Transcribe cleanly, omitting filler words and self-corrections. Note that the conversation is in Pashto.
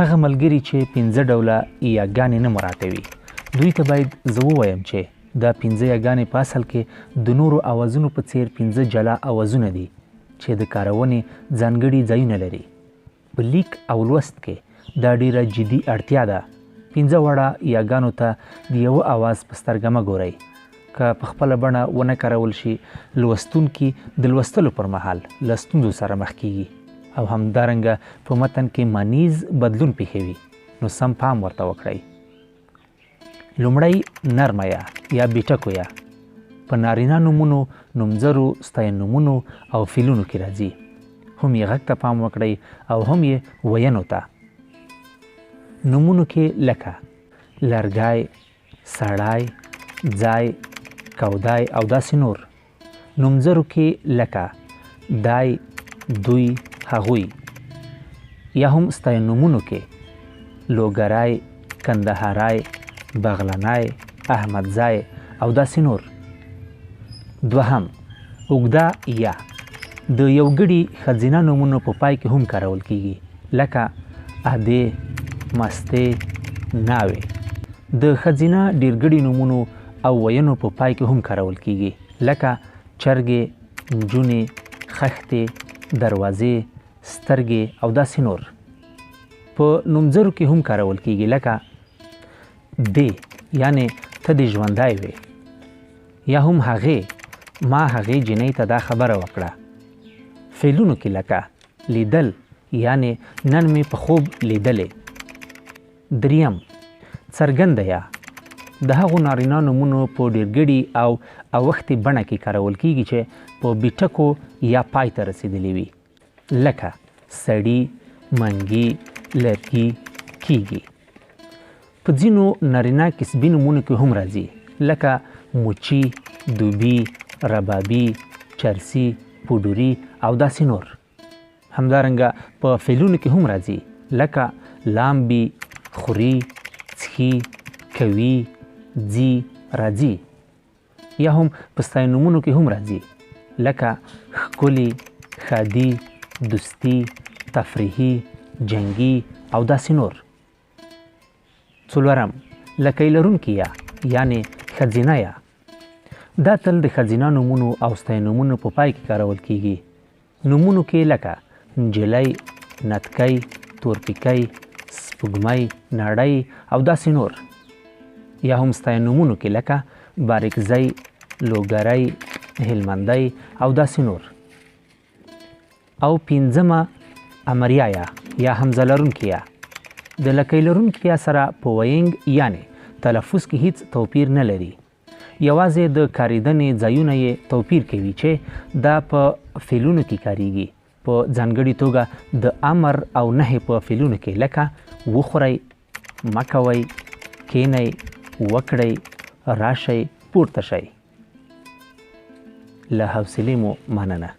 هغه ملګري چې 5 ډوله یاګانې نه مراعاتوي، دوی ته باید زه ووایم چې دا 5 یاګانې په اصل کې د نورو اوازونو په څیر 5 جلا اوازونه دي چې د کارونې ځانګړي ځایونه لري. په لیک او لوست کې دا ډیره جدي اړتیا ده. 5 واړه یاګانو ته د یوه اواز په سترګه مه ګورئ. که په خپله بڼه ونه کارول شي، لوستونکي د لوستلو پر مهال له ستونزو سره مخ کیږي او همدارنګه په متن کې مانیز بدلون پیښوي، نو سم پام ورته وکړئ. لومړی نرمه یا یا بیټکو یا په نارینه نومونو، نومځرو، ستاینومونو او فعلونو کې راځي. هم یې غږ ته پام وکړئ او هم یې وینو ته. نومونو کې لکه لرګی، سړی، ځای، کودای او داسې نور. نومځرو کې لکه دای، دوی، هغوی. یا هم ستاینومونو کې لوګری، کندهاری، بغلنی، احمدزی او داسې نور. دوهم اوږده یا د یو ګړي ښځینه نومونو په پای کې هم کارول کیږي، لکه ادې، مستې، ناوې. د ښځینه ډېرګړي نومونو او وینو په پای کې هم کارول کیږي، لکه چرګې، نجونې، خښتې، دروازې، سترګې او داسې نور. په نومځرو کې هم کارول کیږي، لکه دې یعنې ته دې ژوندی وې، یا هم هغې، ما هغې جینۍ ته دا خبره وکړه. فعلونو کې لکه لیدل یعنې نن مې په خوب لیدلې. دریم څرګنده یا د هغو نارینه نومونو په ډېرګړي او اوښتې بڼه کې کارول کیږي چې په بیټکو یا پای ته رسېدلي وي، لکه سړي، منګي، لرګي، کیږي. په ځینو نارینه کسبي نومونو کې هم راځي، لکه موچي، دوبي، ربابي، چرسي، پوډوري او داسې نور. همدارنګه په فعلونو کې هم راځي، لکه لامبي، خوري، څښي، کوي، ځي، راځي. یا هم په ستاینومونو کې هم راځي، لکه ښکلي، ښادي، دوستي، تفریحي، جنګي او داسې نور. څلورم لکۍ لرونکي یا یعنې ښځینه یا. دا تل د ښځینه نومونو او ستاینومونو په پای کې کارول کیږي. نومونو کې لکه نجلۍ، نتکۍ، تورپیکۍ، سپوږمۍ، نړۍ او داسې نور. یا هم ستاینومونو کې لکه بارکزی، لوګری، هلمندی او داسې نور. او پنځمه امریا یا یا همزه لرونکي یا. د لکۍ لرونکي یا سره په ویینګ یعنې تلفظ کې هیڅ توپیر نه لري، یوازې د کارېدنې ځایونه یې توپیر کوي چې دا په فعلونو کې کاریږي، په ځانګړي توګه د امر او نهې په فعلونو کې، لکه وخورئ، مه کوئ، کینئ، وکړئ، راشئ، پورته شئ. له حوصلې مو مننه.